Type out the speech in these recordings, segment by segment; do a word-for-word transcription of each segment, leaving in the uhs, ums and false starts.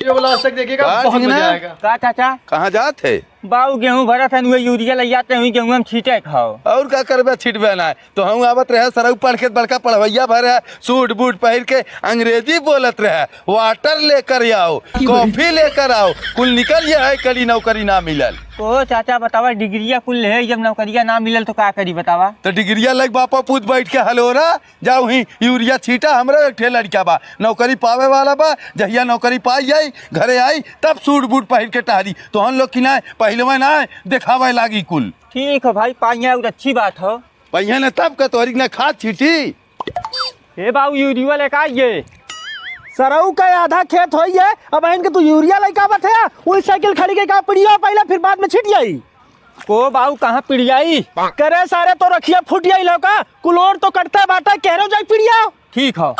वीडियो को लास्ट तक देखिएगा, का बहुत चिन्हा? मजा आएगा। का चाचा? कहाँ जात है? बाऊ गेहूं भरत हन, उहे यूरिया लइ जाते हैं, उही गेहूं हम छीटे खाओ। और का करबे, छिटबे ना। तो हम आवत रहे सरऊ पढ़ के बड़का पढ़वैया भरे, सूट बूट पहिर के अंग्रेजी बोलत रहे, "वाटर लेकर आओ, कॉफी लेकर आओ, कुल निकल ये है, कली नौकरी ना मिलल।" ओ चाचा बतावा, डिग्रिया कुल है, जब नौकरिया ना मिलल तो का करी बतावा? तो डिग्रिया लग बापा पूत बैठ के हलोरा, जा उहीं यूरिया छीटा, हमरो एक ठे लड़का बा, नौकरी पावे वाला बा, जहिया नौकरी पाई जाई, घरे आई, तब सूट बूट पहिर के टहरी। तोहन लोग की नाय, पहिलवे नाय, देखावे लागी कुल। ठीक हो भाई, पाई है, और अच्छी बात हो। पहिए न तब का तोहरी के ना खाद छीटी। ए बाऊ, यूरिया लेके आइए। सरऊ का आधा खेत होई है, अब इनके तू यूरिया लेके आवत है, वही साइकिल खड़ी के का पिड़िया पहले, फिर बाद में छिट जाई। को बाऊ, कहाँ पिड़ियाई? करे सारे, तो रखिया फूट जाई लौका, कुलोर तो कटते बाटे, केहरो जाई पिड़िया। ठीक हो।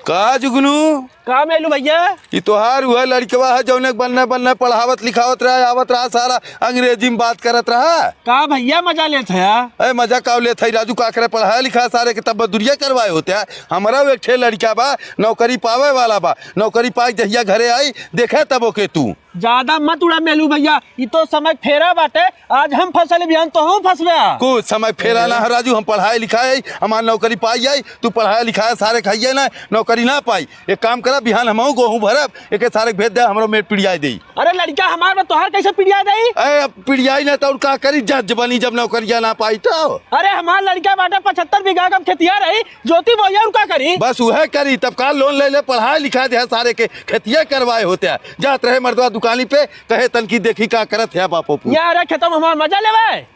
का जुगनू? का मेलू भैया? ई तोहार उहे लड़कवा है जौने के बन्ने बन्ने पढ़ावत लिखावत रहा, आवत रहा, सारा अंग्रेजी में बात करत रहा। का भैया मजा लेत है? ए, मजा का लेत है राजू, का करे, पढ़ाया लिखाया सारे के तब मजदूरिया करवाए होते हैं। हमरा एक ठे लड़का बा, नौकरी पावे वाला बा, नौकरी पाई जहिया घरे आई, देखे तब ओके तू। ज्यादा मत उड़ा मेलू भैया, ई तो समय फेरा बाटे, आज हम फसल बिहान तो हम फसबे। कुछ समय फेरा ना है राजू, हम पढ़ाए लिखाए, हमार नौकरी पाई जाई, तू पढ़ाए लिखाए सारे खाइए ना, नौकरी ना पाई। एक काम करा, बिहान हमहू गेहूं भरब, एके सारे के भेज दे, हमरो मेट पिड़ियाई देई। अरे लड़का हमार बा, तोहार कैसे पिड़िया देई? अरे अब पिड़ियाई ना तो और का करी, जज बनी जब नौकरिया ना पाई तो। अरे हमार लड़का बाटे पचहत्तर बीघा का खेतिया रही, जोती बोइया और का करी? बस उहे करी, तब का लोन ले ले, पढ़ाए लिखाए दे सारे के, खेतिया करवाए होते हैं। जात रहे मर्दवा दुकानी पे, कहे तनकी देखी का करत है बापो पू। यहाँ रे खेतों में हमार मजा लेवे।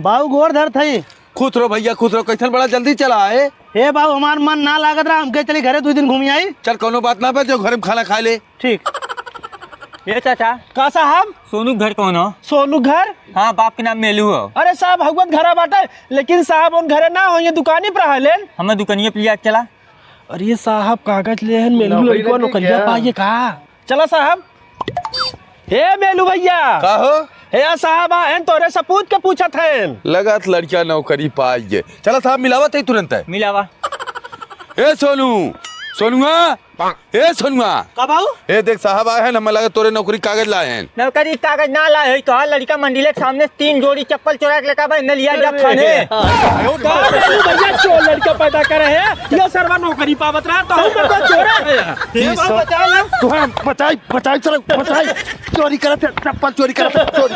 बाऊ गोर धरत हई। खुश रहो भैया, खुश रहो। कैसन बड़ा जल्दी चला आए? ए बाऊ, हमार मन ना लागत रहा, हमके चली घरे दो दिन घूमी आई। चल, कोनो बात ना बे, जो घरे में खाना खा ले। ठीक। ए चाचा। का साहब? सोनू घर कौन हो? सोनू घर? हाँ, बाप के नाम मेलू हो। अरे साहब, हउवन घरा बाटे, लेकिन साहब उन घरे ना हो, ये दुकानी पर रहलेन। हमें दुकानिये पर लिया के चला। अरे साहब, कागज ले हन, मेलू नौकरी लड़कवा लगी नौकरिया क्या? पाइए का? चला साहब। हे मेलू भैया। का हो? हे या साहब, आ हन तोरे सपूत के पूछत हन। लगत लड़किया नौकरी पाई गए। चला साहब, मिलावत है तुरंत है। मिलावा। ए सोनू, सोनुआ, ए सोनुआ। का बाऊ? ए देख साहब आए हैं, हमें लगा तोरे नौकरी कागज लाए हैं। नौकरी कागज ना लाए है, तो लड़का मंडिले के सामने तीन जोड़ी चप्पल चोरा के लेकर बा, इन्हें लिया जा थाने। का मेलू भैया चोर लड़का पैदा करे है, ये सरवा नौकरी पावत रहा, तो हम तो चोर है। ये बाऊ बचा लो। तू हम बचाई, बचाई, चलो, बचाई। चोरी करत है, चप्पल चोरी करत है, चोरी।